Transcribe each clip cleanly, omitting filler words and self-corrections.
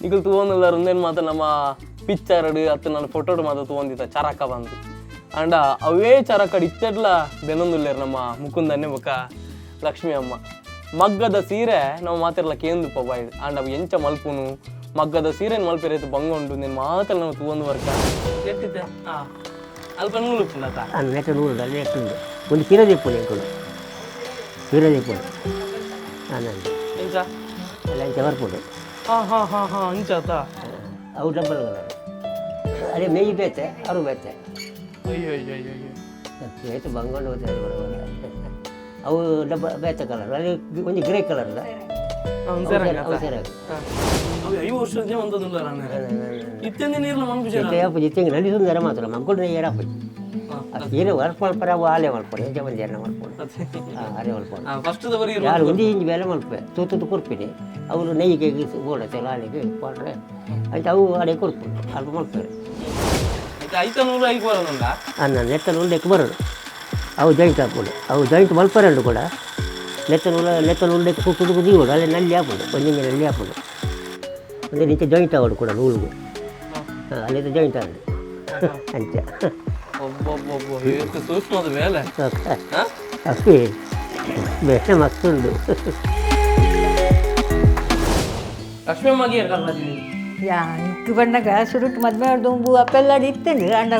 ನಿಕುಲು ತೂವೊಂದುಲ್ಲಾರ ಉಂದೇನು ಮಾತ ನಮ್ಮ ಪಿಕ್ಚರ್ಡ್ ಅತ್ತ ನನ್ನ ಫೋಟೋಡ್ ಮಾತ ತೂವೊಂದಿತ್ತ ಚರಕ ಬಂದು. ಆಂಡ ಅವೇ ಚರಕಡ್ ಇತ್ತೆಡ್ಲ ಬೆನೊಂದುಲ್ಲೇರು ನಮ್ಮ ಮುಕುಂದನ್ನೇ ಬೊಕ್ಕ ಲಕ್ಷ್ಮೀ ಅಮ್ಮ. ಮಗ್ಗದ ಸೀರೆ ನಾವು ಮಾತೆರ್ಲ ಕೇಂದುಪ್ಪ ಬಾಯ್ಡ್. ಆಂಡ ಅವು ಎಂಚ ಮಲ್ಪುನು, ಮಗ್ಗದ ಸೀರೆನ್ ಮಲ್ಪೆರೆ ಬಂಗ ಉಂಡು, ನೀನು ಮಾತೆಲ್ಲ ನಾವು ತೂವೊಂದು ಬರ್ಕ. ಎಟ್ಟಿತ್ತೆ? ಹಾಂ, ಅಲ್ಪ ನೂಲು ಉಪ್ಪುಂಡತ? ನೆಟ್ಟ ನೂಲು ಅಲ್ಲಿ ನೆಟ್ಟುಂಡು. ಒಂದು ಸೀರೆ ದೀಪುಂಡು, ಎಂಕುಲು ಸೀರೆ ದೀಪುಂಡು. ಹಾಂ, ಎಂಚ? ಅಲ್ಲ, ಅಂಚ ಬರ್ಪುಂಡು. ಹಾಂ ಹಾಂ ಹಾಂ ಹಾಂ, ಅಂಚಾತ? ಅವು ಡಬ್ಬಲ್ ಕಲರ್. ಅದೇ ಮೇಯಿ ಬೇತೆ, ಅರು ಬೇತೆ. ಅಯ್ಯೋ ಅಯ್ಯೋ ಅಯ್ಯೋ ಅಯ್ಯೋ. ಬೇತೆ ಬಂಗೊಂಡು ಹೋಗ್ತಾರೆ ಬರೋಲ್ಲ. ಅವು ಡಬ್ಬ ಬೇತೆ ಕಲರ್. ಅಲ್ಲಿ ಒಂಜಿ ಗ್ರೇ ಕಲರ್ದ. ಅವ್ನು ಸರಿ. ಅವು ಸರಿ. ಅವು 5 ವರ್ಷದ ಒಂದೊಂದುಲ್ಲ. ಇತ್ತೆಂದಿನ ನೀರ್ಲ ಮನ್ಪುಜೆರ? ಇತ್ತೆ ನಲ್ಲಿ ಸುಂದರ ಮಾತ್ರ ಮಕ್ಕಳು ನೇರ ಆ ಸೀರೆ ವರ್ಕ್ ಮಲ್ಪರೆ, ಅವು ಆಲೆ ಮಲ್ಪಡು, ಎಂಚ ಮಂದಿ ಮಲ್ಪಡು. ಹಾಂ, ಅರೆ ಮಲ್ಪಡು. ಫಸ್ಟ್ ದವರಿ. ಯಾರು ಒಂಜಿ ಇಂಜಿ ಬೇಲೆ ಮಲ್ಪೆ ತೂತು ಕೊರ್ಪಿನಿ. ಅವರು ನೆಯ್ಯಿಗೆ ಬೋಡತ್ತೆ ಲಾಲಿಗೆ ಪಾಡ್ರೆ ಅಂಚ ಅವು ಅಡೆ ಕೊರ್ಪುಂಡು, ಅಲ್ಪ ಮಲ್ಪೆರೆ. ಐತ ನೂಲು ಐಕು ಬರೋದುಂಡ? ಅನ್ನ ನೆತ್ತ ನೂಲು ಲೆಕ್ಕ ಬರೋದು. ಅವು ಜಾಯಿಂಟ್ ಹಾಕ್ಬೋದು. ಅವು ಜಾಯಿಂಟ್ ಮಲ್ಪರೆ ಉಂಡು ಕೂಡ. ನೆತ್ತ ನೂಲು, ನೆತ್ತ ನೂಲು ಲೆಕ್ಕ ಸುತ್ತುದು ದೀವಡು. ಅಲ್ಲಿ ನಲ್ಲಿ ಹಾಕೋದು, ಒಂದಿಂಜಿ ನಲ್ಲಿ ಹಾಕೋದು. ಅಂದರೆ ನಿಂಚೆ ಜಾಯಿಂಟ್ ಆಗೋಡು ಕೂಡ ನೂಲುಗು. ಹಾಂ, ಅಲ್ಲಿಂದ ಜಾಯಿಂಟ್ ಆಗೋದು ಅಂಚ. ಒಬ್ಬೊಬ್ಬೊಬ್ಬ, ಎಷ್ಟು ಸೂಕ್ಷ್ಮದ ಮೇಲೆ! ಹಾ? ಅಪ್ಪಿ ಬೇಸೆ ಮಸ್ತ್ ಉಂಡು. ಲಕ್ಷ್ಮೀ ಅಮ್ಮಗೆ ಕಲ್ಪತೀನಿ. ಯಾ ಇಂಕ್ ಬಣ್ಣಗ ಸುರುಟು ಮದ್ಮೆ ದುಂಬು ಅಪ್ಪೆಲ್ಲಾಡಿ ಇತ್ತೇನೆ. ಅಂಡ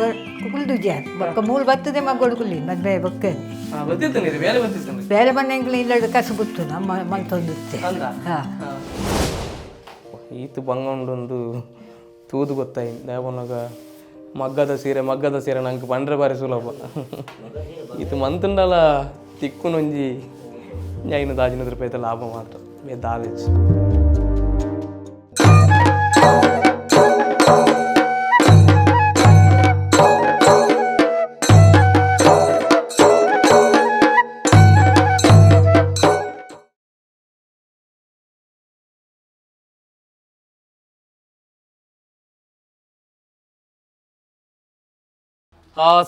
ಕುಲ್ದು ಜಾನ್ ಬೊಕ್ಕ ಮೂಲು ಬರ್ತದೆ ಮಗಳು ಕುಲ್ಲಿ ಮದ್ಮೆ ಬೊಕ್ಕ. ಹಾ, ಗೊತ್ತಿತ್ತು ನೀರು ಬೇಲೆ ಗೊತ್ತಿತ್ತು. ಬೇಲೆ ಬಣ್ಣ ಎಂಕ್ಲ ಇಲ್ಲಡ್ ಕಸು ಗುತ್ತು ನಮ್ಮ ಮಲ್ತೊಂದಿತ್ತೆ. ಅಂದ? ಹಾ. ಈತು ಬಂಗೊಂಡೊಂದು ತೂದು ಗೊತ್ತಾಯಿ ದೇವನಗ ಮಗ್ಗದ ಸೀರೆ. ಮಗ್ಗದ ಸೀರೆ ನಂಗೆ ಪಂಡ್ರೆ ಬಾರಿ ಸುಲಭ. ಈತು ಮಂತುಂಡಲ ತಿಕ್ಕುನೊಂಜಿ 500 ರೂಪಾಯಿ ಲಾಭ ಮಾತ್ರ ಬೇ ದಾಲೇಜ್.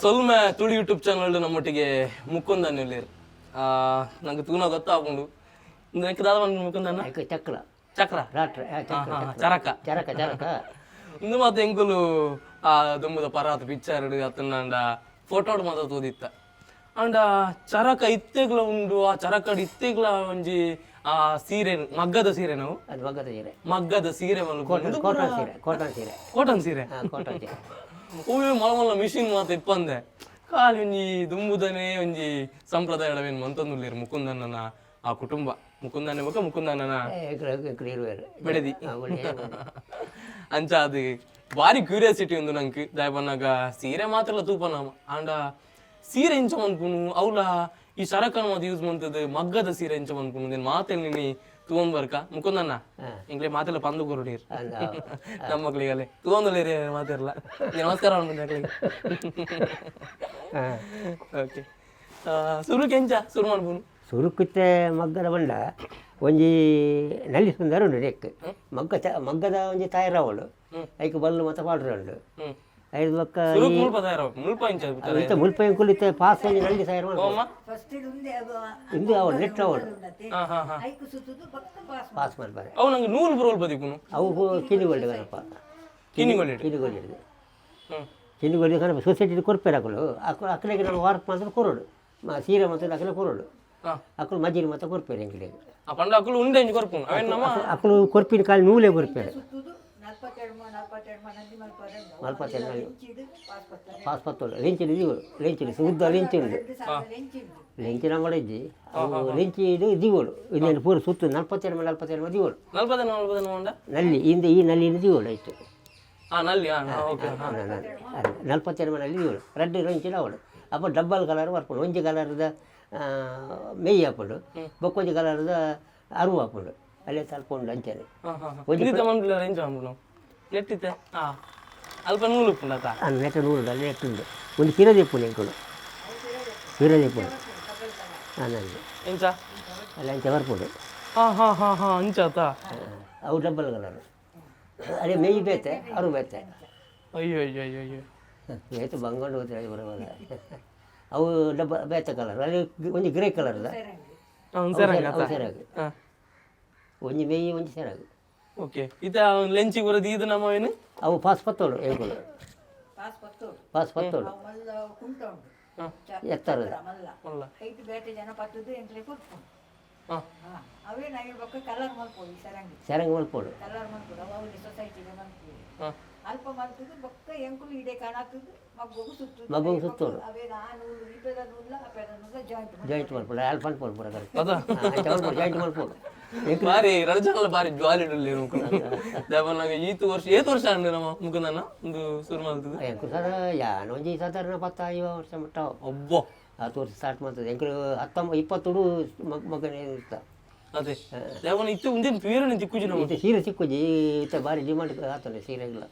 ಸೊಲ್ಮೆ ತುಳು ಯೂಟ್ಯೂಬ್ ಚಾನಲ್ ನಮ್ಮೊಟ್ಟಿಗೆ ಮುಕ್ಕುಂದನ್ ಇಲ್ಲೇರು. ನಂಗೆ ತೂನ ಗೊತ್ತಾಪುಂಡು. ಇಂದು ದಾದ ಮುಕುಂದನ್ನ? ಐಕ್ ಚಕ್ರ. ಚಕ್ರ. ರಾಟ್ರೆ. ಹಾ, ಹಾ, ಚರಕ. ಚರಕ, ಚರಕ. ಇಂದು ಮಾತ ಎಂಕುಲು ಆ ದುಂಬುದ ಪರಾತ್ ಪಿಕ್ಚರ್ ಅತ್ತಂಡ ಫೋಟೋಡ್ ಮಾತ ತೂದಿತ್ತ. ಅಂಡ ಚರಕ ಇತ್ತೆಗ್ಲ ಉಂಡು. ಆ ಚರಕಡ್ ಇತ್ತೆಗ್ಲ ಒಂಜಿ ಆ ಸೀರೆ, ಮಗ್ಗದ ಸೀರೆ ನಾವು. ಅದು ಮಗ್ಗದ ಸೀರೆ. ಮಗ್ಗದ ಸೀರೆ ಮಲ್ಪುನು. ಕಾಟನ್ ಸೀರೆ, ಕಾಟನ್ ಸೀರೆ. ಕಾಟನ್ ಸೀರೆ. ಹಾಂ, ಕಾಟನ್ ಸೀರೆ. ಹೂವೆ ಮಲ್ಲ ಮಲ್ಲ ಮಿಷಿನ್ ಮಾತ ಇಪ್ಪಂದೆ ಖಾಲಿ ಒಂಜಿ ದುಂಬುದನೇ ಒಂಜಿ ಸಂಪ್ರದಾಯಡವೇನು ಮಂತೊಂದುಲ್ಲೇರು ಮುಕುಂದಣ್ಣನ ಆ ಕುಟುಂಬ, ಮುಕುಂದನೆ ಬೊಕ ಮುಕುಂದಣ್ಣನ ಇರುವೆರು. ಬೆಳೆದಿ. ಅಂಚ ಅದು ಬಾರಿ ಕ್ಯೂರಿಯಾಸಿಟಿ ಉಂದು ನಂಗೆ. ದಾಯ ಸೀರೆ ಮಾತ್ರ ತೂಪನ ಆಂಡ ಸೀರೆ ಎಂಚ ಮನ್ಪುನು, ಅವ್ಲ ಈ ಸರಕನ್ ಮಾತ ಯೂಸ್ ಮಂತದ್ದು ಮಗ್ಗದ ಸೀರೆ ಎಂಚ ಮನ್ಪುನು ನೀನು ಮಾತೆಲ್ಲ ನೀ ತೂವೊಂದು ಬರ್ಕ. ಮುಕುಂದಣ್ಣ, ಇಂಗ್ಲೆ ಮಾತೆಲ್ಲ ಪಂದು ಕೊರಡೀರ್ ನಮ್ಮ ಮಕ್ಳಿಗಲ್ಲೇ ತೂವೊಂದುಲ್ಲೇರಿ ಮಾತಿರಲ್ಲ. ನಮಸ್ಕಾರ ಮಕ್ಳಿಗೆ. ಓಕೆ, ಸುರುಕ್ ಎಂಚ ಸುರು ಮನ್ಪುನು? ಸುರುಕುತ್ತೆ ಮಗ್ಗದ ಬಂಡ ಒಂಜಿ ನಲ್ಲಿ ಸುಂದರ ಉಂಡು ನೆಕ್ ಮಗ್ಗ ಚ ಮಗ್ಗದ ಒಂಜಿ ತಯಾರಾವಳು. ಐಕ್ ಬಲ್ಲು ಮತ್ತ ಪಾಡ್ರೆ ಉಂಡು. ಐದು ಬೊಕ್ಕ. ಸುರುಕ್ ಮುಲ್ಪ ತಯಾರ, ಮುಲ್ಪ ಇಂಚ? ಇತ್ತ ಮುಲ್ಪ ಎಂಕುಲು ಇತ್ತೆ ಪಾಸ್ ಒಂಜಿ ನಲ್ಲಿ ತಯಾರು ಮಾಡ್ಬೋದು. ಅಮ್ಮ. ಇಂದು ಅವಳು ನೆಟ್ ಅವಳು. ಹಾ ಹಾ ಹಾ. ಪಾಸ್ ಮಾಡ್ತಾರೆ. ಅವು ನಂಗೆ ನೂಲು ಬರೋಲ್ ಬದಿಕುನು. ಅವು ಕಿನಿಗೊಳ್ಳಿ ಕಣಪ್ಪ. ಕಿನಿಗೊಳ್ಳಿ. ಕಿನಿಗೊಳ್ಳಿ ಹಿಡಿದು. ಕಿನಿಗೊಳ್ಳಿ ಕಣಪ್ಪ. ಸೊಸೈಟಿ ಕೊರ್ಪೇರು ಅಕುಲು. ಅಕುಲು ಅಕಲೆಗೆ ನಾವು ವಾರ್ಪ್ ಮಾತ್ರ ಕೊರೋಡು, ಸೀರೆ ಮಾತ್ರ ಅಕಲೆ ಕೊರೋಡು. ಅಕುಲು ಮಜ್ಜಿಗೆ ಮಾತ್ರ ಕೊರ್ಪೇರು ಎಂಕಲೆಗೆ. ಆ ಪಂಡ ಅಕುಲು ಉಂಡೆ ಇಂಚ ಕೊರ್ಪುನು ಅವೇನ್ ನಮ್ಮ? ಅಕುಲು ಕೊರ್ಪಿನ ಕಾಲಿ ನೂಲೇ ಕೊರ್ಪೇರು. 42 ನಲ್ಲಿ ಪಾಸ್ ಪತ್ತೋಡು ಲೆಂಚಿನ ದೀವಳು, ಲೆಂಚಿನ ಉದ್ದ ಲೆಂಚಿ ಉಂಡು. ಲೆಂಚಿನ ಇಜ್ಜಿ. ಅವು ಲೆಂಚಿ ಇದು ದೀವಳು ಇನ್ನೇನು ಪೂರ ಸುತ್ತು 42 42 ದೀವಳು. 40 40 ಉಂಡ? ನಲ್ಲಿ ಹಿಂದೆ ಈ ನಲ್ಲಿನ ದೀವಳು ಆಯ್ತು. ಹಾ, ನಲ್ಲಿ, ಹಾ, ಓಕೆ. 42 ನಲ್ಲಿ ದೀವಳು ರಡ್ಡು ಲೆಂಚಿನ ಅವಳು. ಅಪ್ಪ ಡಬ್ಬಲ್ ಕಲರ್ ಬರ್ಪುಂಡು. ಒಂಜಿ ಕಲರ್ದ ಮೇಯ್ ಹಾಪುಂಡು, ಬೊಕ್ಕೊಂಜಿ ಕಲರ್ದ ಅರುವ ಹಾಪುಂಡು. ಅಲ್ಲೇ ತಲ್ಪ ಉಂಡು ಅಂಚನೆ. ಹಾ ಹಾ ಹಾ, ಇಂದಿತ್ತ ಮನ್ಪುಲ ಎಂಚ ಮನ್ಪುನು ನೆಟ್ಟಿತ್ತೆ? ಹಾ, ಅಲ್ಪ ನೂಲು ಉಪ್ಪುಂಡತ? ನೆಟ್ಟ ನೂಲು ಅಲ್ಲಿ ನೆಟ್ಟುಂಡು. ಒಂದು ಸೀರೆ ದೀಪುಂಡು, ಎಂಕುಲು ಸೀರೆ ದೀಪುಂಡು. ಹಾಂ, ನಲ್ಲಿ ಎಂಚ? ಅಲ್ಲಿ ಅಂಚ ಬರ್ಪುಂಡು. ಹಾ ಹಾ ಹಾ ಹಾ, ಅಂಚಾತ? ಅವು ಡಬ್ಬಲ್ ಕಲರ್. ಅದೇ ಮೇಯ್ ಬೇತೆ, ಅರು ಬೇತೆ. ಅಯ್ಯೋ ಅಯ್ಯೋ ಅಯ್ಯೋ ಅಯ್ಯೋ. ಬೇತೆ ಬಂಗೊಂಡು ಹೋಗ್ತಾರೆ ಬರೋಲ್ಲ. ಅವು ಡಬ್ಬ ಬೇತೆ ಕಲರ್. ಅಲ್ಲಿ ಒಂಜಿ ಗ್ರೇ ಕಲರ್ದ. ಅವ್ನು ಸೆರಂಗ? ಅವು ಸೆರಗು. ಹಾ. ಒಂಜಿ ಮೇಯಿ, ಒಂಜಿ ಸೆರಗು. ಓಕೆ ಇತ ಲೆಂಚಿ ಪೂರ ದೀದ್ ನಮ್ಮವೇನು ಅವು ಪಾಸ್ ಪತ್ತೋಡು ಎಂಕುಲು ಪಾಸ್ ಪತ್ತೋಡು ಪಾಸ್ ಪತ್ತೋಡು ಅವು ಮಲ್ಲ ಕುಂಟ ಉಂಟು ಎತ್ತರದ ಮಲ್ಲ ಮಲ್ಲ ಐಟ್ ಬೇತೆ ಜನ ಪತ್ತುದು ಎಂಕ್ಲೆ ಕೊರ್ಪುಂಡು. ಹಾ. ಹಾ, ಅವೇ ನೈಲ್ ಬೊಕ್ಕ ಕಲರ್ ಮಲ್ಪೊಡು ಈ ಸರಂಗಿ. ಸೆರಂಗ್ ಮಲ್ಪೋಡು. ಕಲರ್ ಮಲ್ಪೊಡು ಅವು ಅವಳಿ ಸೊಸೈಟಿದ ಮಲ್ಪೊಡು. ಹಾ. ಅಲ್ಪ ಮಲ್ತುದು ಬೊಕ್ಕ ಎಂಕುಲು ಇಡೆ ಕಾಣತ್ತುದು ಮಗ್ಗೋಗು ಸುತ್ತುದು. ಮಗ್ಗೋಗು ಸುತ್ತೋಡು. ಅವೇ ಆ ನೂಲು ಈ ಪೆದ ನೂಲ ಆ ಪೆದ ನೂಲ ಜಾಯಿಂಟ್. ಜಾಯಿಂಟ್ ಮಲ್ಪೋಡು ಅಲ್ಪ ಮಲ್ಪೋಡು ಪೂರ ಕರೆಕ್ಟ್. ಅದ ಜಾಯಿಂಟ್ ಮಲ್ಪೋಡು. ಬಾರಿ ರಡು ಜನಲ ಬಾರಿ ಜ್ವಾಲಿ ಇಡಲಿ ದೇವನಾಗ. ಈತು ವರ್ಷ ಏತ್ ವರ್ಷ ಅಂಡ್ ನಮ್ಮ ಮುಕುಂದನ್ನ ಒಂದು ಶುರು ಮಲ್ತದು? ಎಂಕುಲು ಸದಾ ಯಾನ್ ಒಂಜಿ ಸಾಧಾರಣ 10 50 ವರ್ಷ ಮುಟ್ಟ. ಒಬ್ಬೊ 10 ವರ್ಷ ಸ್ಟಾರ್ಟ್ ಮಾಡ್ತದೆ ಎಂಕುಲು 19 20 ಮಗನೇ ಇರ್ತ. ಅದೇ ದೇವನ ಇತ್ತು ಉಂದಿನ ಪೀರನೆ ತಿಕ್ಕುಜಿ ನಮ್ಮ. ಇದು ಸೀರೆ ಸಿಕ್ಕುಜಿ ಇತ್ತ ಬಾರಿ ಡಿಮಾಂಡ್ ಆಗ್ತದೆ ಸೀರೆಗಳ.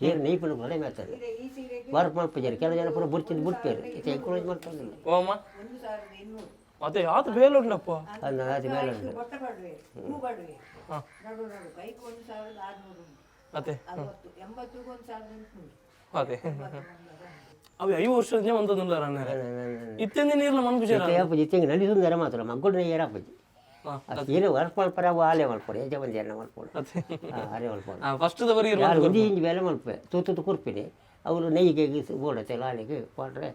ಸೀರೆ ನೈಪುಣ ಕಡಿಮೆ ಆಗ್ತದೆ. ಈ ಸೀರೆಗೆ ವರ್ಕ್ ಮಲ್ಪುಜಾರೆ ಕೆಲವು ಜನ ಪೂರ ಬುಡ್ಚಿದ್ ಬುಡ್ಪೇರು. ಇತ್ತೆ ಎಂಕುಲು ಮಲ್ಪೊಂದಿಲ್ಲ. ಓಮ್ಮ. 1200. ಅದೇ ಯಾತ ಬೇಲೆ ಉಂಟಪ್ಪ. ಅದು ಅದು ಮೇಲೆ ಉಂಟು. ಬೊಟ್ಟ ಪಡುವೆ ಹೂ ಪಡುವೆ. ಹಾ. ನಡು ನಡು ಕೈಗೆ 1600 ಉಂಟು. ಅದೇ. 60 80ಗೆ 1800. ಅದೇ ಅವು 5 ವರ್ಷದ ಒಂದೊಂದು ಅಣ್ಣಾರೆ ಇತ್ತೆಂದಿನ ನೀರ್ಲ ಮನ್ಪುಜಾರ. ಇತ್ತೆ ಆಪುಜಿ ಇತ್ತೆ ನಲ್ಲಿ ಸುಂದರ ಮಾತ್ರ ಮಗ್ಗುಡು ನೇಯರ್ ಆಪುಜಿ. ಹಾ. ಆ ಸೀರೆ ವರ್ಕ್ ಮಲ್ಪರ ಅವು ಆಲೆ ಮಲ್ಪೊಡು ಎಂಚ ಬಂದು ಎಣ್ಣ ಮಲ್ಪೊಡು. ಅದೇ. ಅರೆ ಮಲ್ಪೊಡು. ಫಸ್ಟ್ ದವರಿ. ಯಾರು ಒಂಜಿ ಇಂಜಿ ಬೇಲೆ ಮಲ್ಪೆ ತೂತು ತೂತು ಕೊರ್ಪಿನಿ ಅವ್ರು ನೆಯ್ಯಿಗೆ ಬೋಡತ್ತೆ ಲಾಲಿಗೆ ಪಾಡ್ರೆ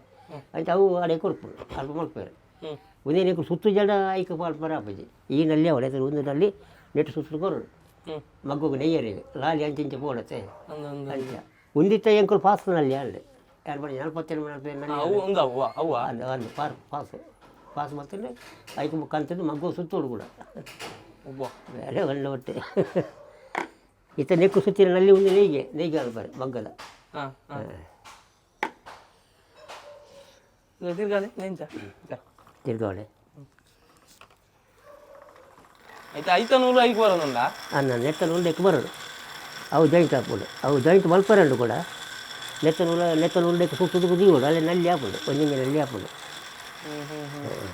ಅಂಚ ಅವು ಅಡೆ ಕೊರ್ಪುಡು ಅಲ್ಪ ಮಲ್ಪೇರು. ಹ್ಮ್. ಒಂದೇ ಸುತ್ತು ಜಡ ಐಕ್ ಮಲ್ಪರ ಆಪುಜಿ. ಈ ನಲ್ಲಿ ಅವಳೆ ಒಂದು ನಲ್ಲಿ ನೆಟ್ಟು ಸುತ್ತು ಕೊರಡು. ಹ್ಮ್. ಮಗ್ಗುಗು ನೆಯ್ಯರಿಗೆ ಲಾಲಿ ಅಂಚೆ ಇಂಚೆ ಬೋಡತ್ತೆ. ಅಂದ. ಅಂಚ ಉಂದಿತ್ತ ಎಂಕುಲು ಪಾಸ್ ನಲ್ಲಿ ಆಂಡ್ ಎರಡು ಮಣಿ 47 47 ನಲ್ಲಿ. ಅವು ಒಂದು ಅವ್ವ ಅವ್ವ. ಅದು ಅದು ಪಾರ್ ಪಾಸು ಪಾಸ್ ಮಾಡ್ತೀನಿ ಐಕು ಕಂತದ್ದು ಮಗ್ಗು ಸುತ್ತೋಡು ಕೂಡ. ಒಬ್ಬ. ಬೇರೆ ಒಳ್ಳೆ ಹೊಟ್ಟೆ ಇತ್ತ ನೆಕ್ಕು ಸುತ್ತಿನ ನಲ್ಲಿ ಒಂದು ನೇಯ್ಗೆ ನೇಯ್ಗೆ ಅಲ್ಬಾರೆ ಮಗ್ಗದ. ಹಾ ಹಾ ತಿರ್ಗಾಲೆ ನೆಂಚ. ತಿರ್ಗಾವಳೆ. ಆಯ್ತಾ ಐತ ನೂಲು ಐಕ್ ಬರೋದುಂಡ. ಅನ್ನ ನೆತ್ತ ನೂಲು ನೆಕ್ಕು ಬರೋದು ಅವು ಜಾಯಿಂಟ್ ಹಾಕ್ಬೋದು. ಅವು ಜಾಯಿಂಟ್ ಮಲ್ಪರಂಡು ಕೂಡ ನೆತ್ತ ನೂಲು ನೆತ್ತ ನೂಲು ನೆಕ್ಕು ಸುತ್ತುದು ದೀವಡು ಅಲ್ಲಿ ನಲ್ಲಿ ಹಾಕೋದು ಒಂದಿಂಗೆ ನಲ್ಲಿ ಹಾಕೋದು. ಹ್ಮ್ ಹ್ಮ್ ಹ್ಮ್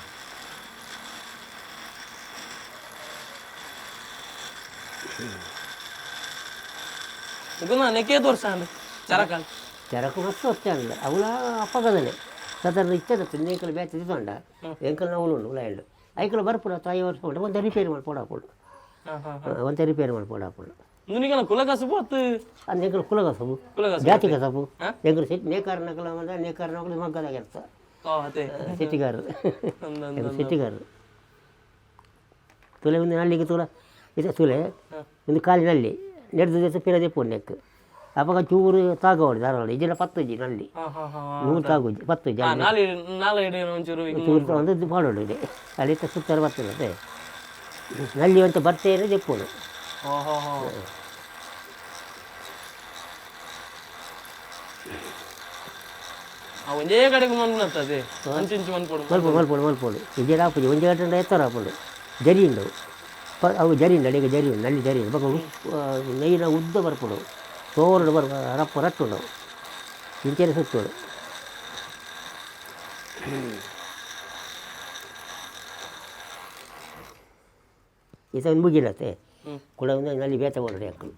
ಮುಕುಂದ ನೆಕ್ಕೇತ್ ವರ್ಷ ಅಂಡ್ ಚರಕಾಲ್? ಚರಕು ಮಸ್ತ್ ವರ್ಷ ಅಲ್ಲ ಅವಳ ಅಪ್ಪಗದನೆ ಸಾಧಾರಣ ಇತ್ತದ ಎಂಕಲ್ ಬ್ಯಾಚ್ ತಿಂಡ ಎಂಕಲ್ ಅವಳು ಉಂಡು ಉಲಾಯಂಡು ಐಕಲ್ ಬರ್ಪುಡ ತಾಯಿ ವರ್ಷ ಉಂಟು ಒಂದು ರಿಪೇರಿ ಮಲ್ಪೋಡು ಹಾಕೋಡು. ಹಾ ಹಾ. ಒಂತೆ ರಿಪೇರಿ ಮಲ್ಪೋಡು ಹಾಕೋಡು. ನುನಿಗನ ಕುಲಕಸುಬು ಅತ್ತು? ಅದು ಎಂಕಲ್ ಕುಲಕಸಬು. ಕುಲಕಸುಬು. ಜಾತಿ ಕಸಬು. ಹಾ? ಎಂಕಲ್ ಸಿಟ್ ನೇಕಾರನಕಲ ಬಂದ ನೇಕಾರನಕಲು ಮಗ್ಗದಾಗ ಇರ್ತ. ಓ ಅದೇ. ಸಿಟ್ಟಿಗಾರರು. ಅಂದ ಅಂದ. ಎಂಕಲ್ ಸಿಟ್ಟಿಗಾರರು ತುಲೆ ಒಂದು ನಲ್ಲಿಗೆ ತುಲ ಇದು ತುಲೆ ಒಂದು ಕಾಲಿನಲ್ಲಿ ನೆಡ್ದು ದೇಶ ಪಿರದೆ ಪುಣ್ಯಕ್ಕೆ ಅವಾಗ ಚೂರು ತಾಗೋಡು ಧಾರಾಳ ಇದೆಲ್ಲ ಪತ್ತುಜಿ ನಲ್ಲಿ. ಹಾ ಹಾ ಹಾ. ನೂರು ತಾಗುಜಿ ಪತ್ತುಜಿ. ಹಾ ನಾಳೆ ನಾಳೆ ಇಡೀ ಒಂಚೂರು ಹಿಂಗ್. ಚೂರು ಒಂದು ಮಾಡೋಡು ಇದೆ ಅಲ್ಲಿ ಸುತ್ತರ ಬರ್ತದೆ ನಲ್ಲಿ ಅಂತ ಬರ್ತೇನೆ ದೆಪ್ಪೋಡು. ಹೋ ಹೋ ಹೋ ಆ ಒಂದೇ ಕಡೆಗೆ ಮನ್ಪುನತ್ತದೆ ಅಂಚಿಂಚು ಮನ್ಪೊಡು. ಮಲ್ಪೋಡು ಮಲ್ಪೋಡು ಮಲ್ಪೋಡು ಇಜೆಡ್ ಆಪುಜಿ ಒಂಜಿ ಗಂಟೆ ಎತ್ತರ ಆಪುಂಡು ಜರಿ ಉಂಡು ಅವು ಜರಿ ಉಂಡು ಅಡಿಗೆ ಜರಿ ಉಂಡು ನಲ್ಲಿ ಜರಿ ಉಂಡು ಬೊಕ ನೈನ ಉದ್ದ ಬರ್ಪುಂಡು ತೋರಡು ಬರ್ ರಪ್ಪ ರಟ್ಟುಂಡು ಇಂಚೆನೆ ಸುತ್ತೋಡು. ಈತ ಒಂದು ಮುಗಿಲತ್ತೆ. ಹ್ಮ್. ಕುಡ ಒಂದು ನಲ್ಲಿ ಬೇತ ಬೋಡು ಅಂಕಲು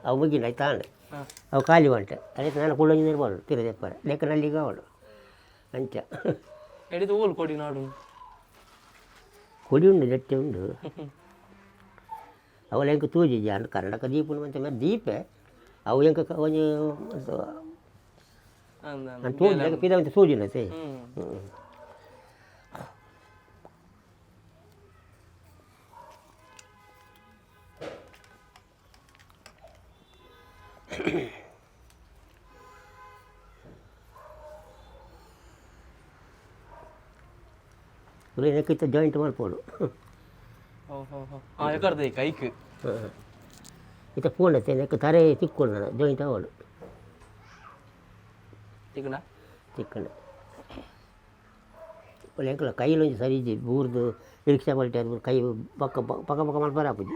ಅವು ಮುಗಿನ ಆಯ್ತಾಂಡ್. ಹಾ. ಅವು ಖಾಲಿ ಬಂಟೆ ಅದೇ ನಾನು ಕುಳ್ಳೊಂಜಿ ನೀರು ಬೋಡು ತಿರು ದೆಪ್ಪರೆ ಲೆಕ್ಕ ನಲ್ಲಿಗೆ ಅವಳು ಅಂಚ. ಎಡಿದು ಓಲ್ ಕೊಡಿ ನಾಡು. ಕೊಡಿ ಉಂಡು ಜಟ್ಟೆ ಉಂಡು ಅವಳ ಎಂಕ ತೂಜಿ ಜಾನ್ ಕರ್ನಾಟಕ ದೀಪ ಅಂತ ಮೇಲೆ ದೀಪೆ ಅವು ಎಂಕ ಒಂಜಿ ಅಂದ. ನಾನು ತೂಜಿ ಲೆಕ್ಕ ಪಿದ ಒಂಚ ಸೂಜಿನತೆ. ಹ್ಮ್. ಹ್ಞೂ. ನೆಕ್ಕಿತ್ತ ಜಾಯಿಂಟ್ ಮಲ್ಪೋಡು. ಹೋ ಹೋ ಹೋ ಹಾ ಎಕರ್ದ ಕೈಕ್. ಇತ್ತ ಫೋನ್ ಐತೆ ನೆಕ್ ತರೆ ತಿಕ್ಕೊಂಡು ನಾನು ಜಾಯಿಂಟ್ ಆವಡು. ತಿಕ್ಕಣ. ತಿಕ್ಕಂಡು ಒಳ್ಳೆ ಎಂಕಲ ಕೈಲೊಂಜಿ ಸರಿ ಇಜ್ಜಿ ಬೂರ್ದು ರಿಕ್ಷಾ ಪಲ್ಟಿ ಅದು ಕೈ ಪಕ್ಕ ಪಕ್ಕ ಪಕ್ಕ ಮಲ್ಪರ ಆಪುಜಿ.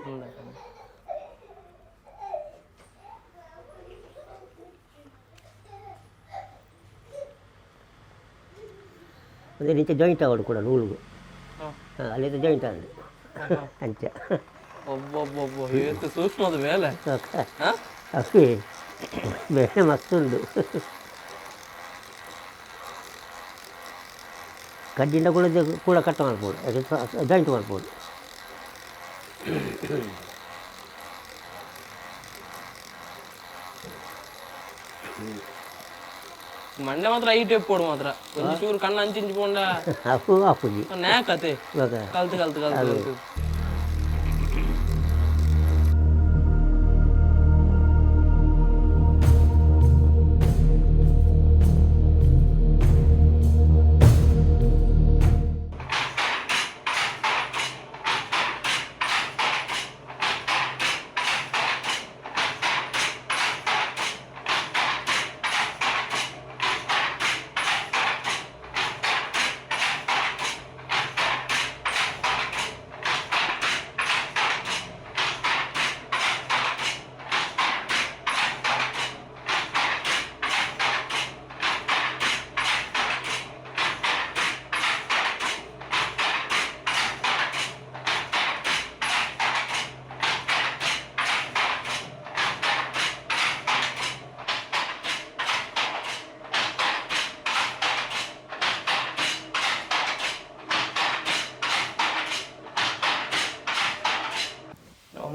ಅಂದರೆ ನಿಂಚೆ ಜಾಯಿಂಟ್ ಆವಡು ಕೂಡ ನೂಲುಗು. ಹಾ. ಅಲ್ಲಿದ್ದ ಜಾಯಿಂಟ್ ಆಂಡ್ ಅಂಚ. ಒಬ್ಬೊಬ್ಬೊಬ್ಬ ಇವತ್ತು ಸೂಕ್ಷ್ಮದ ಮೇಲೆ. ಹಾ. ಅಪ್ಪಿ ಬೇರೆ ಮಸ್ತ್ ಉಂಡು ಕಡ್ಡಿಂದ ಕೂಡ ಕೂಡ ಕಟ್ ಮಾಡ್ಬೋದು ಅದು ಜಾಯಿಂಟ್ ಮಾಡ್ಬೋದು. ಮಂಡೆ ಮಾತ್ರ ಐಟ್ ಎಪ್ಪೋಡು ಮಾತ್ರ ಒಂಜಿ ಚೂರು ಕಣ್ಣು ಅಂಚಿಂಚಿ ಪೋಂಡ ಅಪ್ಪು ಆಪುಜಿ ನ್ಯಾಕತೆ ಇವಾಗ ಕಲ್ತು ಕಲ್ತು ಕಲ್ತು ಕಲ್ತು.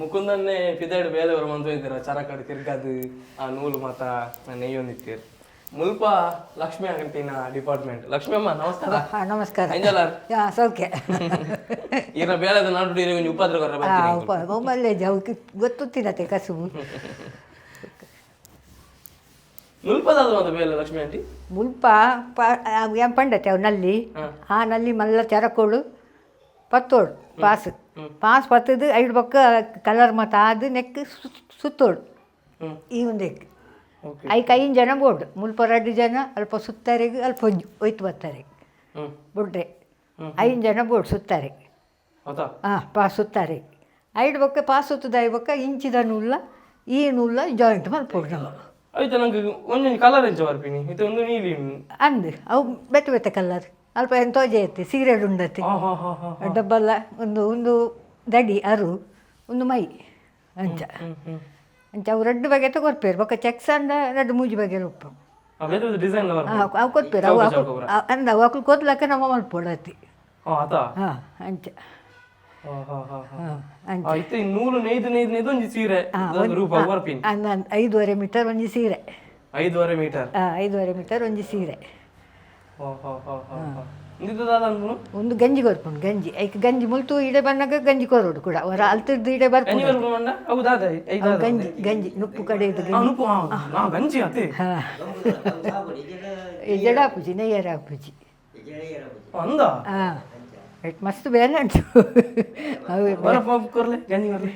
ಮುಕುಂದನ್ನೇ ಪಿದಾಡ್ ಬೇಲೆ ಬರ ಮಂತು ಇದ್ದೀರ ಚರಕಡು ತಿರ್ಗದು ಆ ನೂಲು ಮಾತ ನೆಯ್ಯೊಂದಿತ್ತೀರ್ ಮುಲ್ಪ ಲಕ್ಷ್ಮೀ ಅಂಗಟಿನ ಡಿಪಾರ್ಟ್ಮೆಂಟ್. ಲಕ್ಷ್ಮಿ ಅಮ್ಮ ನಮಸ್ಕಾರ. ನಮಸ್ಕಾರ. ಅಂಜಲಾರ್. ಹಾ, ಸೌಖ್ಯ. ಈರ ಬೇಳೆದ ನಾಡು ಒಂಜಿ ಉಪದ್ರ ಕೊರ್ರೆ ಬರ್ತೀನಿ. ಒಮ್ಮಲ್ಲೇ ಅವಕ್ಕೆ ಗೊತ್ತುತ್ತಿನತೆ ಕಸುಬು. ಮುಲ್ಪದಾದ ಮಾತ ಬೇಲೆ ಲಕ್ಷ್ಮಿ ಆಂಟಿ? ಮುಲ್ಪ ಏನ್ ಪಂಡತೆ ಅವು ನಲ್ಲಿ, ಆ ನಲ್ಲಿ ಮಲ್ಲ ಚರಕೋಳು ಪತ್ತೋಡು ಪಾಸ್ ಪಾಸ್ ಪತ್ತದು ಐದು ಪಕ್ಕ ಕಲರ್ ಮತ ಅದು ನೆಕ್ ಸುತ್ತೋಡು ಈ ಒಂದಕ್ಕೆ ಐಕ್ ಐದು ಜನ ಬೋರ್ಡ್ ಮುಲ್ಪ 2 ಜನ ಅಲ್ಪ ಸುತ್ತಾರಿಗೆ ಅಲ್ಪ ಒಂಜಿ ಒಯ್ತು ಬರ್ತಾರೆ ಬುಡ್ರೆ 5 ಜನ ಬೋರ್ಡ್ ಸುತ್ತಾರೆ. ಹಾಂ, ಪಾಸ್ ಸುತ್ತಾರೆ ಐದು ಬೊಕ್ಕ ಪಾಸ್ ಸುತ್ತದ I ಬೊಕ್ಕ ಇಂಚಿದ ನೂಲ ಈ ನೂಲ ಜಾಯಿಂಟ್ ಮಲ್ಪೊಡು ನಮ್ಮ. ಆಯ್ತು, ನಂಗೆ ಒಂಜೊಂಜಿ ಕಲರ್ ಎಂಚ ಬರ್ಪಿನಿ ಇದು ಒಂದು ನೀಲಿ ಅಂದ್ ಅವು ಬೆತ್ತ ಬೆತ್ತ ಕಲರ್ ಅಲ್ಪ ಏನು ತೋಜೆ ಐತಿ ಸೀರೆ ಉಂಡತಿ ಡಬ್ಬಲ್ಲ ಒಂದು ಒಂದು ದಡಿ ಅರು ಒಂದು ಮೈ ಅಂಚ ಅಂಚ ಅವು 2 ಬಗೆ ಕೊರ್ಪೇರು ಬೊಕ್ಕ ಚೆಕ್ಸ್ ಅಂಡ 2 3 ಬಗೆ ಉಪ್ಪು ಡಿಸೈನ್ ಅವು ಕೊರ್ಪೇರು ಅವು ಅಂದ ಅವು ಅಕ್ಲು ಕೊದ್ಲಕ್ಕ ನಮ್ಮ ಮಲ್ಪೊಡು ಅತಿ. ಹಾಂ, ಅಂಚ. ಅಂಚ ನೂಲು ನೇಯ್ದು ನೇಯ್ದು ನೇಯ್ದು ಒಂಜಿ ಸೀರೆ ರೂಪ ಬರ್ಪಿನಿ. 5.5 ಮೀಟರ್ ಒಂಜಿ ಸೀರೆ. 5.5 ಮೀಟರ್. 5.5 ಮೀಟರ್ ಒಂಜಿ ಸೀರೆ. ಒಂದು ಗಂಜಿ ಕೊರ್ಪುಂಡು ಗಂಜಿ ಐಕ್ ಗಂಜಿ ಮುಲ್ತು ಇಡೆ ಬನ್ನಾಗ ಗಂಜಿ ಕೊರೋಡು ಕೂಡ ಹೊರ ಅಲ್ತಿರ್ದು ಇಡೆ ಬರ್ಪುಂಡು ಗಂಜಿ ಗಂಜಿ ನುಪ್ಪು ಕಡೆ ಇದು ಗಂಜಿ ಅತೆ ಜಡ ಆಪುಜಿ ನೆಯ್ಯರ ಆಪುಜಿ. ಅಂದ ಹಾಂ, ಮಸ್ತ್ ಬೇಲೆ ಉಂಟು ಅವು. ಕೊರ್ಲೆ ಗಂಜಿ ಕೊರ್ಲೆ.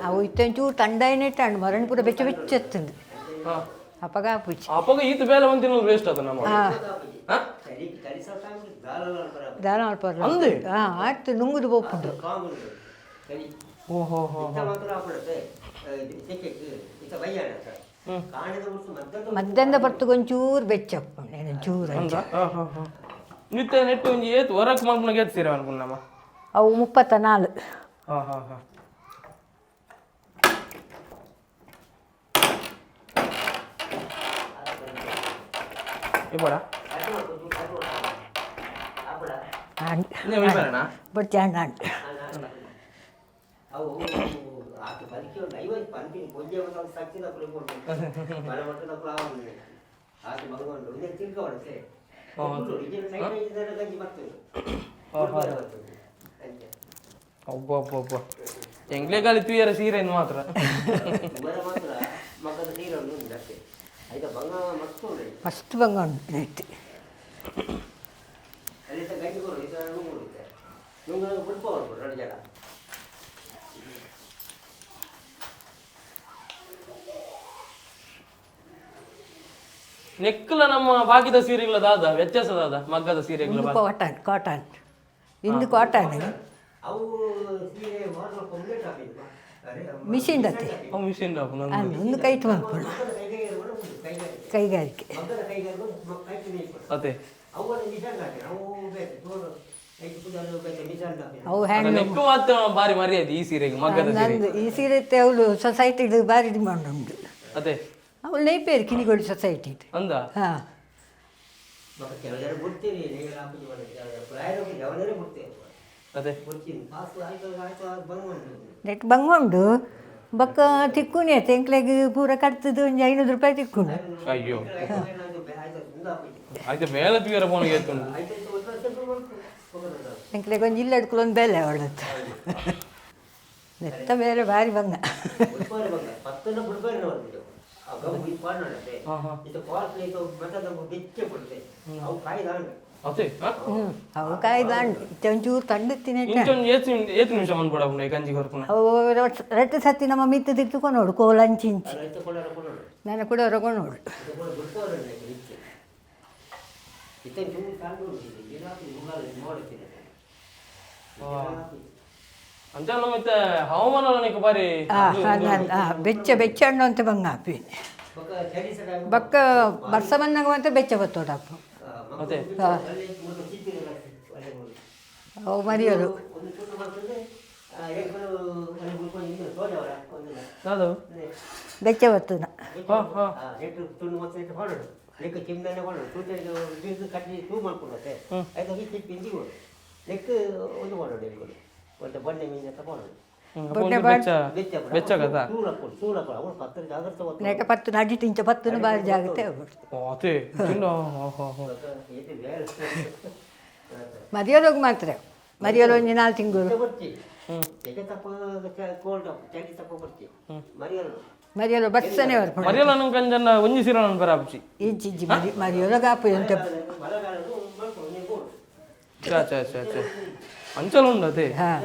ಅವು ಇತ್ತೊಂಚೂರು ತಂಡಾಯನೆ ಮರಣ ಪೂರ ಬೆಚ್ಚ ಬೆಚ್ಚ ಎತ್ತಂದು ಅಪಗ ಆಪುಜಿ. ಅಪಗ ಈತ ಬೇಲೆ ಒಂದು ತಿನ್ನಲು ವೇಸ್ಟ್ ಆತ ನಮ್ಮ. ದಾಲ ಮಲ್ಪರ. ಹಾಂ, ಆಯ್ತು, ನುಂಗುದು ಪೋಪುಂಡು. ಮಧ್ಯಾಹ್ನ ಬರ್ತಗೊಂಚೂರು ಬೆಚ್ಚ ಅಪ್ಪುಂಡು ಚೂರು ಅಂಚ. ನಿತ್ಯ ನೆಟ್ಟು ಒಂಜಿ ಏತ್ ಹೊರಕ್ ಮಲ್ಪುನ ಏತ್ ಸೀರೆ ಮಲ್ಪುನಮ್ಮ? ಅವು 34. ಹಾಂ ಹಾಂ ಹಾಂ. ಒಬ್ಬ ಒಬ್ಬ ಒಬ್ಬ ಎಂಗ್ಲೇ ಗಾಲಿ ತುಯ್ಯರ ಸೀರೆ ಮಾತ್ರ. ಮಸ್ತ್ ಬಂಗ ಉಂಟು ನೆಟ್. ನೆಕ್ಕಲ ನಮ್ಮ ಬಾಕಿದ ಸೀರೆಗಳ ದಾದ ವ್ಯತ್ಯಾಸ ದಾದ ಮಗ್ಗದ ಸೀರೆಗಳ? ಕಾಟನ್ ಕಾಟನ್ ಇಂದು ಕಾಟನ್ ಮಿಷಿನ್ ಅತ್ತೆ. ಮಿಷಿನ್. ಒಂದು ಕೈಟ್ ಮಲ್ಪೊಡು ಕೈಗಾರಿಕೆ. ಅದೇ. ಅವು ಹ್ಯಾಂಡ್ ನೆಕ್ಕು ಮಾತ್ರ ಬಾರಿ ಮರ್ಯಾದೆ ಈ ಸೀರೆಗೆ, ಮಗ್ಗದ ಸೀರೆ. ನಂದು ಈ ಸೀರೆ ಅವಳು ಸೊಸೈಟಿದು ಬಾರಿ ಡಿಮಾಂಡ್ ಉಂಟು. ಅದೇ. ಅವಳು ನೈಪೇರು ಕಿನಿಗೋಳಿ ಸೊಸೈಟಿದು. ಅಂದ. ಹಾಂ. ಅದೇ. ನೆಟ್ ಬಂಗ ಉಂಡು ಬೊಕ್ಕ ತಿಕ್ಕುನಿ ಆಯ್ತು ಎಂಕ್ಲೆಗ್ ಪೂರ ಕಟ್ತದು ಒಂಜಿ 500 ರೂಪಾಯಿ ತಿಕ್ಕುಂಡು. ಅಯ್ಯೋ, ಆಯ್ತು, ಬೇಲೆ ತೀರ ಫೋನ್ ಏತುಂಡು. ಎಂಕ್ಲೆಗ್ ಒಂಜಿ ಇಲ್ಲಡ್ಕುಲು ಒಂದು ಬೆಲೆ ಅವಳದ್ದು ನೆತ್ತ ಬೇರೆ ಬಾರಿ ಬಂಗ. ಅದೇ ಹಾ? ಅವು ಕಾಯ್ದಾಂಡು ಇತ್ತೆ ಒಂಚೂರು ತಂಡುತ್ತಿನ. ಇಂಚೊಂದು ಏತ್ ಏತ್ ನಿಮಿಷ ಮನ್ಪೊಡ ಗಂಜಿ ಕೊರ್ಪುನ? ಅವು ರಟ್ಟು ಸತಿ ನಮ್ಮ ಮಿತ್ತು ತಿತ್ತುಕೊ ನೋಡು ಕೋಲ ಅಂಚಿ ಇಂಚಿ ನಾನು ಕೂಡ ಹೊರಗೊಂಡು ನೋಡು. ಅಂಚ ನಮ್ಮ ಇತ್ತೆ ಹವಾಮಾನ ನಿಕ್ ಬಾರಿ. ಬೆಚ್ಚ ಬೆಚ್ಚ ಹಣ್ಣು ಅಂತ ಬಂಗ ಆಪಿ ಬಕ್ಕ ಬರ್ಸ ಬಂದಾಗ ಮಾತ್ರ ಬೆಚ್ಚ ಬತ್ತೋಡಪ್ಪ. ಅದೇ. ಅವು ಮರಿಯೋದು. ಯಾವ್ದು? ಬೆಚ್ಚ ಬತ್ತುನ. ಹಾ ಹಾ. ಬೊಡ್ಡೆ. ಬೆಚ್ಚ ಬೆಚ್ಚ ಕದಾ. ನೆಟ ಪತ್ತು ನಡಿ ತಿಂಚ ಪತ್ತುನು ಬಾರಿ ಜಾಗ್ರತೆ ಆಗ್ಬಿಡ್ತು. ಅದೇ ತಿಂಡ, ಹಾ ಹಾ ಹಾ. ಮರಿಯೋದೋಗಿ ಮಾತ್ರ ಮರಿಯೋದು ಒಂಜಿ 4 ತಿಂಗಳು. ಮರಿಯೋದು ಬರ್ಸನೆ ಬರ್ಪುಂಡು. ಮರಿಯಲ್ಲ ನಂಗೆ ಕಂಜನ್ನ ಒಂಜಿ ಸೀರೆ ನನ್ ಬರಾಪುಚಿ. ಇಂಚಿ ಇಂಚಿ ಮರಿ ಮರಿಯೋದಾಗ ಆಪು ಎಂತ. ಚಾ ಚಾ ಚಾ ಚಾ, ಅಂಚಲ ಉಂಡು ಅದೇ. ಹಾಂ.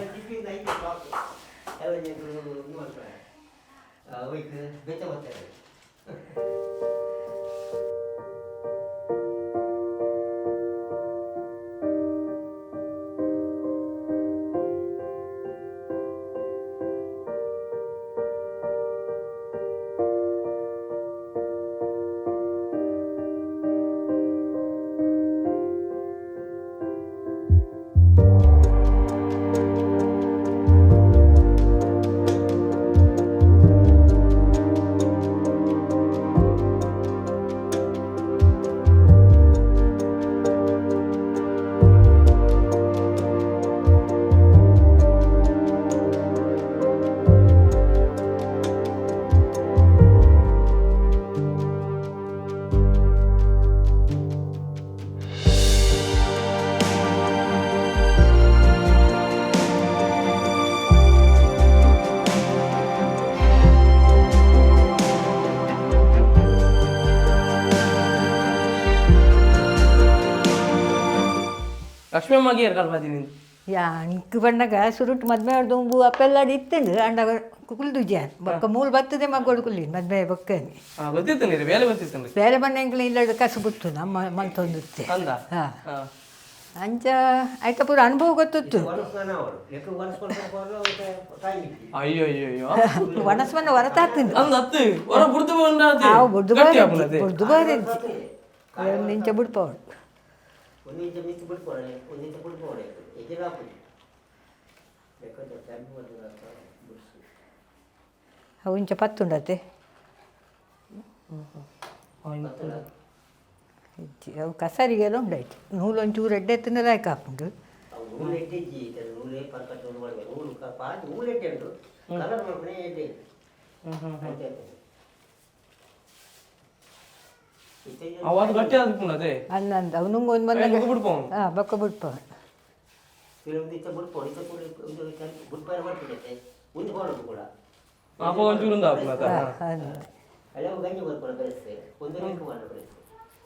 ಲಕ್ಷ್ಮೀ ಅಮ್ಮಗೆ ಏರ್ ಕಲ್ಪಾದಿ ನೀನು? ಯಾ ಅಂಕ್ ಪಂಡಗ ಸುರುಟು ಮದ್ಮೆ ದುಂಬು ಅಪ್ಪೆಲ್ಲಾಡಿ ಇತ್ತಂಡು ಅಂಡಗ ಕುಲ್ದು ಜಾನ್ ಬೊಕ್ಕ ಮೂಲು ಬರ್ತದೆ ಮಗ್ಗೋಡು ಕುಲ್ಲಿ ಮದ್ಮೆ ಬೊಕ್ಕನಿ. ಹಾ, ಗೊತ್ತಿತ್ತು ನೀರು ಬೇಲೆ ಗೊತ್ತಿತ್ತು. ಬೇರೆ ಬಂದ ಇಲ್ಲಡ್ ಕಸು ಬಿಟ್ಟು ನಮ್ಮ ಮಲ್ತೊಂದಿತ್ತೆ. ಅಂದ. ಹಾ. ಹಾ. ಅಂಚ ಆಯ್ತ ಪೂರ ಅನುಭವ ಗೊತ್ತಿತ್ತು. ಅಯ್ಯೋ ಅಯ್ಯೋ ಅಯ್ಯೋ. ಒಣಸ್ಮನ್ನ ಹೊರತಾಗ್ತೀನಿ. ಅಂದ ಅತ್ತು ಹೊರ ಬುಡ್ದು ಬಂದ. ಅವು ಬುಡ್ದು. ಗಟ್ಟಿ ಆಪುನದೆ. ಬುಡ್ದು ಬಾರಿಂಚಿ ಒಂದು ಇಂಚ ಬುಡ್ಪವಳು. ಅವು ಇಂಚ ಪತ್ತುಂಡತೆ. ಇಜ್ಜಿ, ಅವು ಕಸರಿಗೆಲ್ಲ ಉಂಡಾಯ್ತು ನೂಲು ಒಂಚೂರು ಎಡ್ಡೆ ಎತ್ತಿನ ಲಾಯ್ಕ್ ಆಪುಂಡು. ಅವು ಅದು ಗಟ್ಟಿ ಆದ್ಪುಂಡು ಅದೇ. ಅಂದಂದ ಅವು ನುಂಗ್ ಒಂದು ಬಂದಾಗ. ಬಿಡ್ಪವನು. ಹಾಂ, ಬೊಕ್ಕ ಬುಡ್ಪವಳು. ಅಪ್ಪ ಒಂಚೂರು ಆಪುನದ. ಅಂದ್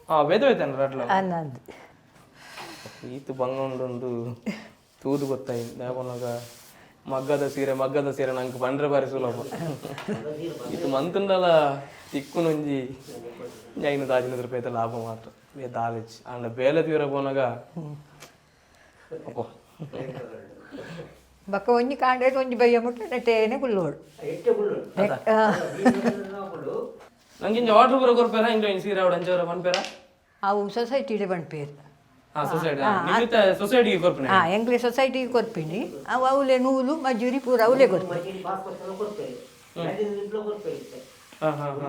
ಹಾ, ಬೇತೆ ಬೇತೆ ರಡ್ಲ. ಅಂದಂದು. ಈತು ಬಂಗ ಉಂಡು ತೂದು ಗೊತ್ತಾಯಿ ದಾಪನಗ ಮಗ್ಗದ ಸೀರೆ, ಮಗ್ಗದ ಸೀರೆ ನಂಗೆ ಬಂದ್ರೆ ಬಾರಿ ಸುಲಭ. ಇತ್ತು ಮಂತುಂಡಲ ತಿಕ್ಕುನೊಂಜಿ 500 500 ರೂಪಾಯಿ ಲಾಭ ಮಾತ್ರ ಬೇ ದಾಲೇಜ್ ಅಂಡ ಬೇಲೆ ತೀರ ಪೋನಾಗ ಅಪ್ಪೋ. ಬೊಕ್ಕ ಒಂಜಿ ಕಾಂಡೇಟ್ ಒಂಜಿ ಬಯ್ಯ ಮುಟ್ಟ ನೆಟ್ಟೇನೆ ಕುಲ್ಲೋಡು. ನಂಗೆ ಇಂಚ ಆರ್ಡರ್ ಪೂರ ಕೊರ್ಪೇರ? ಇಂಚ ಒಂಜಿ ಸೀರೆ ಅವಡು ಅಂಚವರ ಪನ್ಪೇರ? ಅವು ಸೊಸೈಟಿ ಪನ್ಪೇರು. ಸೊಸೈಟಿ ನಿಮಿತ್ತ ಸೊಸೈಟಿಗೆ ಕೊರ್ಪುನೆ. ಎಂಕ್ಲೆ ಸೊಸೈಟಿಗೆ ಕೊರ್ಪಿನಿ. ಅವು ಅವಲೆ ನೂಲು ಮಜೂರಿ ಪೂರ ಅವಲೇ ಕೊರ್ಪಿ. ಹಾ ಹಾ ಹಾ.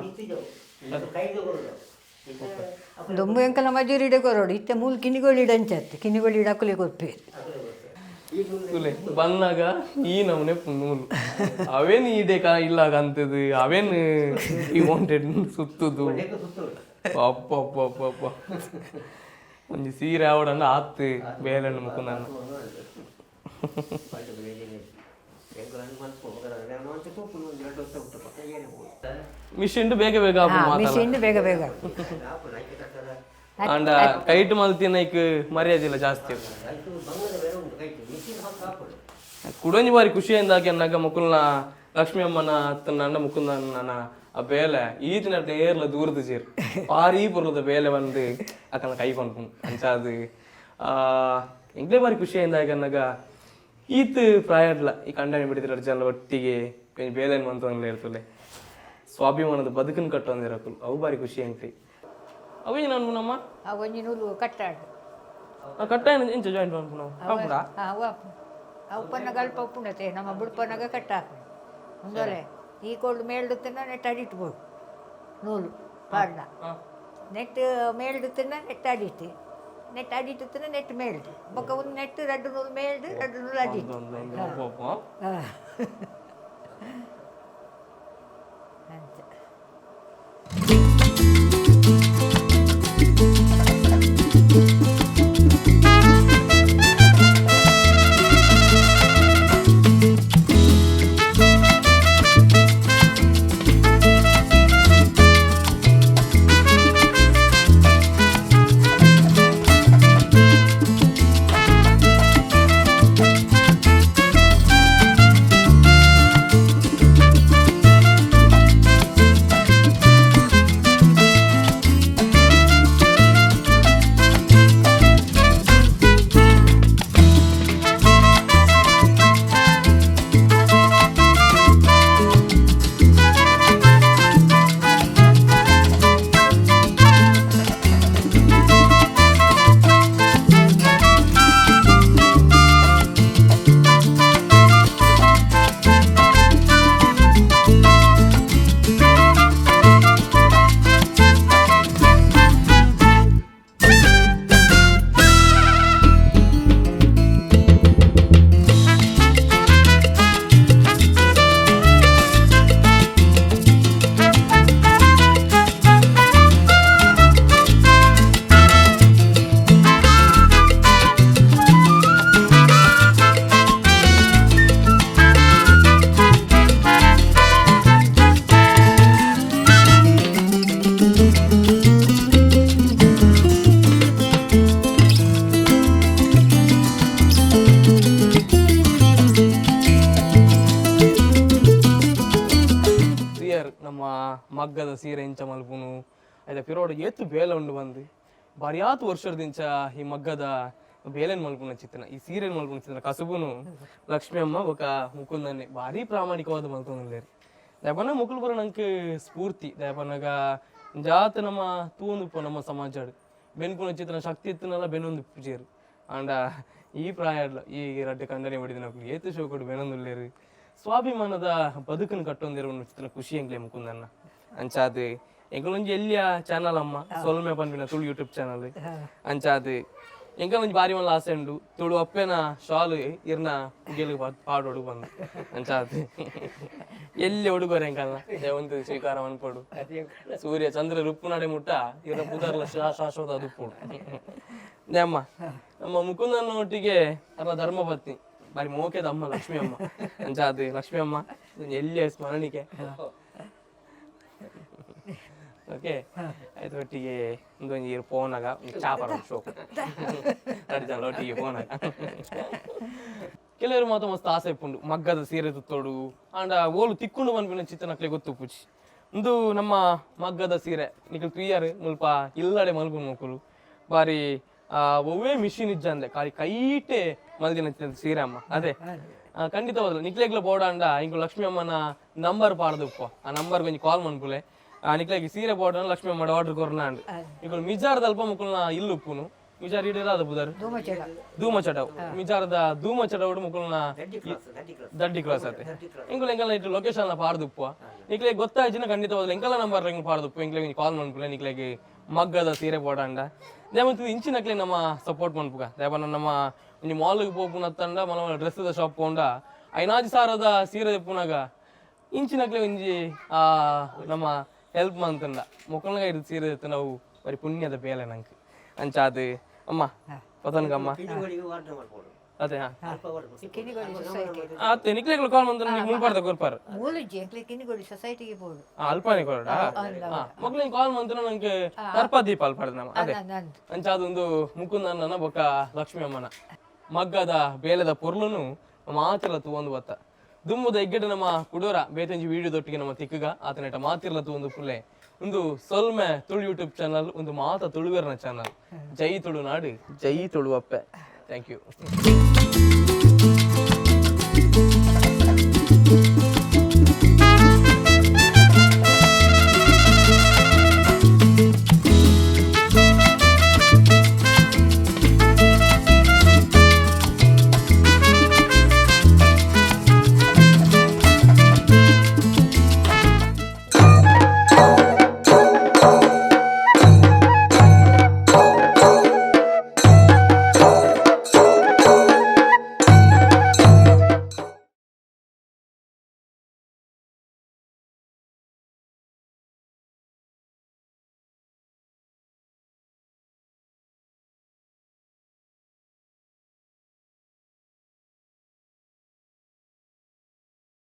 ದೊಂಬು ಎಂಕಲ ಮಜೂರಿಡೆ ಕೊರೋಡು ಇತ್ತೆ ಮೂಲು ಕಿನಿಗೋಳಿ ಅಂಚತ್ತೆ ಕಿನಿಗೋಳಿ ಅಕುಲೆ ಕೊರ್ಪಿ. ತುಲೆ ಬಂದಾಗ ಈ ನಮೂನೆ ನೂಲು ಅವೇನು ಈಡೆ ಕಾ ಇಲ್ಲ ಅಂತದು ಅವೇನು ಈ ವಾಂಟೆಡ್ ಸುತ್ತುದು. ಅಪ್ಪ ಅಪ್ಪ ಅಪ್ಪ ಅಪ್ಪ, ಒಂಜಿ ಸೀರೆ ಆವಡಂಡ ಆತ್ ಬೇಲೆಣ್ಣು ಮುಕುಂದನ್ನ. ಮಿಷಿನ್ ಬೇಗ ಬೇಗ ಆಪುಂಡು ಮಾತಲ್ಲ. ಮಿಷಿನ್ ಬೇಗ ಬೇಗ. ಅಂಡ ಕೈಟ್ ಮಲ್ತಿನೈಕ್ ಮರ್ಯಾದಿಲ್ಲ ಜಾಸ್ತಿ. ಕುಡೊಂಜಿ ಬಾರಿ ಖುಷಿಯಿಂದ ಅನ್ನಾಗ ಮುಕುಲ್ನ ಲಕ್ಷ್ಮಿ ಅಮ್ಮನ ಅತ್ತನ ಅಣ್ಣ ಮುಕುಂದನ ಆ ಬೇಲೆ ಈತಿನ ಏರ್ಲ ದೂರದ ಜೇರ್ ಬಾರಿ ಪೊರ್ಲದ ಬೇಲೆ ಬಂದು ಅಕ್ಕನ ಕೈ ಪನ್ಪುನ್ ಅಂಚಾದು. ಎಂಕ್ಲೇ ಬಾರಿ ಖುಷಿಯಿಂದ ಅನ್ನಾಗ ಈತ್ ಪ್ರಾಯಡ್ಲ ಈ ಕಂಡನಿ ಬಿಡಿದ್ರ ಜನ ಒಟ್ಟಿಗೆ ಬೇಲೆನ್ ಮಂತೊಂದ್ಲೆ ಇರ್ತಲೆ ಸ್ವಾಭಿಮಾನದ ಬದುಕನ್ನು ಕಟ್ಟೊಂದಿರಕುಲು. ಅವು ಬಾರಿ ಖುಷಿ ಎಂಕ್ಲಿ. ಅವೇನು ಅನ್ಪುನಮ್ಮ? ಆ ಒಂಜಿ ನೂಲು ಕಟ್ಟಾಡು. ಕಟ್ಟ ಎಂಚ ಜಾಯಿಂಟ್ ಅನ್ಪುನ ಆಪುಂಡಾ? ಅವು ಅವು ಉಪ್ಪನಾಗ ಅಲ್ಪ ಉಪ್ಪುಂಡತೆ ನಮ್ಮ ಬುಡ್ಪನಾಗ ಕಟ್ಟ ಹಾಕೊಂಡು ಒಂದೊಲೆ ಈ ಕೋಲ್ಡ್ ಮೇಲ್ಡುತ್ತನ ನೆಟ್ ಅಡಿಟ್ಬೋದು ನೂಲು ಪಾಡ್ನ. ನೆಟ್ ಮೇಲ್ಡುತ್ತನ ನೆಟ್ ಅಡಿಟ್ಟು, ನೆಟ್ ಅಡಿಟ್ಟುತ್ತನ ನೆಟ್ ಮೇಲ್ಡು ಬೊಕ್ಕ ಒಂದು ನೆಟ್ ರಡ್ಡು ನೂಲು ಮೇಲ್ಡು ರಡ್ಡು ನೂಲು ಅಡಿಟ್ಟು. ಒಂದು ಒಬ್ಬ. ಅಂಚ. ಪ್ರಿಯರ್ ನಮ್ಮ ಮಗ್ಗದ ಸೀರೆ ಇಂಚ ಮಲ್ಪುನು ಐತ ಪಿರೋಡು ಏತು ಬೇಲೆ ಉಂಡು ಬಂದು ಬಾರಿಯಾತು ವರ್ಷದಿಂಚ ಈ ಮಗ್ಗದ ಬೇಲೆನ್ ಮಲ್ಪುನ ಚಿತ್ತನ ಈ ಸೀರೆನ್ ಮಲ್ಪುನ ಚಿತ್ತನ ಕಸುಬುನು ಲಕ್ಷ್ಮಿ ಅಮ್ಮ ಬೊಕ ಮುಕುಂದನ್ನೆ ಭಾರಿ ಪ್ರಾಮಾಣಿಕವಾದ ಮಲ್ತೊಂದುಲ್ಲೆರ್. ದಾಯಪನ ಮುಕುಲು ಪೂರ ನಂಕ್ ಸ್ಫೂರ್ತಿ. ದಾಯಪನಗ ಜಾತ ನಮ್ಮ ತೂಂದುಪ್ಪು ನಮ್ಮ ಸಮಾಜಡ್ ಬೆನ್ಪುನ ಚಿತ್ರನ ಶಕ್ತಿ ಇತ್ತನಲ್ಲ ಬೆನೊಂದು ಪೂಜೆರು. ಆಂಡ ಈ ಪ್ರಾಯಡ್ಲ ಈ ರಡ್ಡೆ ಕಂಡನೆ ಹೊಡಿದಿನಕುಲು ಏತು ಶೋಕುಡು ಬೆನೊಂದುಲ್ಲೆರ್. ಸ್ವಾಭಿಮಾನದ ಬದುಕನ್ನು ಕಟ್ಟೊಂದಿರೋ ಚಿತ್ರ ಖುಷಿ ಎಂಕ್ಲೆ ಮುಕುಂದನ್ನ. ಅಂಚಾದ್ ಎಂಕಲೊಂಜಿ ಎಲ್ಲಿಯ ಚಾನಲ್ ಅಮ್ಮ ಸೊಲ್ಮೆ ಪನ್ಪಿನ ತುಳು ಯೂಟ್ಯೂಬ್ ಚಾನಲ್. ಅಂಚಾದ್ ಎಂಕಲೊಂಜಿ ಬಾರಿ ಮಲ್ಲ ಆಸೆ ಉಂಡು ತುಳು ಅಪ್ಪೆನ ಶಾಲ್ ಇರ್ನ ಗೆಲು ಪಾಡೋಡು ಬಂದು. ಅಂಚಾದ್ ಎಲ್ಲಿ ಉಡುಗೊರೆ ಎಂಕಲ್ನ ದೇವಂತ ಸ್ವೀಕಾರ ಮನ್ಪೊಡು. ಸೂರ್ಯ ಚಂದ್ರ ರುಪ್ಪುನಡೆ ಮುಟ್ಟ ಇರ್ನ ಪುದರ್ಲ ಶಾಶ್ವತ ದುಪ್ಪುಡು. ಅಮ್ಮ ನಮ್ಮ ಮುಕುಂದನ ಒಟ್ಟಿಗೆ ಅವರ ಧರ್ಮಪತ್ನಿ ಬಾರಿ ಮೋಕೆದ ಅಮ್ಮ ಲಕ್ಷ್ಮಿ ಅಮ್ಮ. ಅಂಚಾದ್ ಲಕ್ಷ್ಮಿ ಅಮ್ಮ ಎಲ್ಲಿಯ ಸ್ಮರಣಿಕೆ. ಓಕೆ ಆಯ್ತು, ಒಟ್ಟಿಗೆ ಒಂದೊಂದು ಇರು ಫೋನಾಗ ಚಾ ಬರೋ ಶೋಕ್ ಎರಡು ಜನ ಒಟ್ಟಿಗೆ ಫೋನಾಗ. ಕೆಲವರು ಮಾತ್ರ ಮಸ್ತ್ ಆಸೆ ಇಪ್ಪುಂಡು ಮಗ್ಗದ ಸೀರೆ ತುತ್ತೋಡು ಆಂಡ ಓಲು ತಿಕ್ಕೊಂಡು ಪನ್ಪಿನ ಚಿತ್ತನಕ್ಲೆ ಗೊತ್ತು ಪುಚಿ. ಒಂದು ನಮ್ಮ ಮಗ್ಗದ ಸೀರೆ ನಿಕಲ್ ಪ್ರಿಯರ್ ಮುಲ್ಪ ಇಲ್ಲಡೆ ಮಲ್ಪು ಮಕ್ಕಳು ಬಾರಿ ಒವ್ವೇ ಮಿಷಿನ್ ಇಜ್ಜಂದೆ ಖಾಲಿ ಕೈಟೆ ಮಲ್ದಿನ ಸೀರೆ ಅಮ್ಮ. ಅದೇ ಖಂಡಿತವಾಗ್ಲು ನಿಕ್ಲೆಗ್ಲ ಬೋಡಾಂಡ ಇಂಕು ಲಕ್ಷ್ಮಿ ಅಮ್ಮನ ನಂಬರ್ ಪಾಡ್ದು ಉಪ್ಪ. ಆ ನಂಬರ್ ಕೊಂಚ ಕಾಲ್ ಮನ್ಪುಲೆ. ನಿಕ್ಲೆಗ್ ಸೀರೆ ಬೋಡ ಲಕ್ಷ್ಮಿ ಅಮ್ಮ ಆರ್ಡರ್ ಕೊರ್ನಾಂಡ್. ನಿಕುಲು ಮಿಜಾರ್ದ ಅಲ್ಪ ಮುಕುಲ್ನ ಇಲ್ಲು ಉಪ್ಪುನು. ಮಿಜಾರ್ ಇಡೀರಾದ ಪುದರ್? ಧೂಮಚಡ. ಧೂಮಚಡವು. ಮಿಜಾರದ ಧೂಮಚಡವುಡು ಮುಕುಲ್ನ ದಡ್ಡಿ ಕ್ಲಾಸ್ ಅತೆ. ಎಂಕುಲು ಎಂಕಲ್ನ ಇಟ್ಟು ಲೊಕೇಶನ್ ಪಾಡ್ದುಪ್ಪುವ. ನಿಕ್ಲೆಗ್ ಗೊತ್ತಾಯ್ಜಿನ ಖಂಡಿತವಾಗ್ಲೂ ಎಂಕಲ್ನ ನಂಬರ್ ಎಂಕ್ ಪಾಡ್ದುಪ್ಪು. ಎಂಕ್ಲೆಗ್ ಕಾಲ್ ಮನ್ಪುಲೆ ನಿಕ್ಲೆಗ್ ಮಗ್ಗದ ಸೀರೆ ಬೋಡಾಂಡ. ದೇವಂತು ಇಂಚಿನಕ್ಲೆ ನಮ್ಮ ಸಪೋರ್ಟ್ ಮನ್ಪುಗ. ದೇವನ ನಮ್ಮ ಒಂಜಿ ಮಾಲ್ಗೆ ಪೋಪುನತ್ತಂಡ ಮಲ್ಲ ಮಲ್ಲ ಡ್ರೆಸ್ದ ಶಾಪ್ ಪೋಂಡ 5000ದ ಸೀರೆ ದೆಪ್ಪುನಗ ಇಂಚಿನಕ್ಲೆ ಒಂಜಿ ಆ ನಮ್ಮ ಹೆಲ್ಪ್ ಮಂತಂಡ ಮೊಕ್ಕಲ್ನ ಐದು ಸೀರೆ ದೆತ್ತಂಡ ಅವು ಬರಿ ಪುಣ್ಯದ ಬೇಲೆ ನಂಕ್. ಅಂಚಾದ್ ಅಮ್ಮ ಪತನ್ಗಮ್ಮ ಅದೇ ಹಾ. ಕಿನ್ನಿಗೋಳಿ ಸೊಸೈಟಿ. ಅತ್ತೆ ನಿಕ್ಲೆಗ್ಲ ಕಾಲ್ ಮಂತಂಡ ಮುಲ್ಪಾರ್ದ ಕೊರ್ಪಾರ್. ಮೂಲುಜ್ಜಿ ಎಂಕ್ಲೆ ಕಿನ್ನಿಗೋಳಿ ಸೊಸೈಟಿಗೆ ಪೋಡು. ಅಲ್ಪಾನೆ ಕೊರಡ ಮೊಕ್ಲೆನ್ ಕಾಲ್ ಮಂತಂಡ ನಂಕ್ ದರ್ಪ ದೀಪ ಅಲ್ಪಾರ್ದ ನಮ್ಮ ಅದೇ. ನಂದು. ಅಂಚಾದೊಂದು ಮುಕುಂದಣ್ಣನ ಬೊಕ್ಕ ಲಕ್ಷ್ಮಿ ಅಮ್ಮನ ಮಗ್ಗದ ಬೇಲೆದ ಪೊರ್ಲುನು ಮಾತಿರ್ಲ ತೂವೊಂದು ಬತ್ತ. ದುಂಬುದ ಎಗ್ಗಡೆ ನಮ್ಮ ಕುಡೋರ ಬೇತಂಜಿ ವಿಡಿಯೋದೊಟ್ಟಿಗೆ ನಮ್ಮ ತಿಕ್ಕುಗ. ಆತನೇಟ ಮಾತಿರ್ಲ ತೂವೊಂದು ಪುಲ್ಲೆ. ಒಂದು ಸೊಲ್ಮೆ ತುಳು ಯೂಟ್ಯೂಬ್ ಚಾನಲ್ ಒಂದು ಮಾತ ತುಳುವೆರ್ನ ಚಾನಲ್. ಜೈ ತುಳುನಾಡು, ಜೈ ತುಳುವಪ್ಪೆ. Thank you.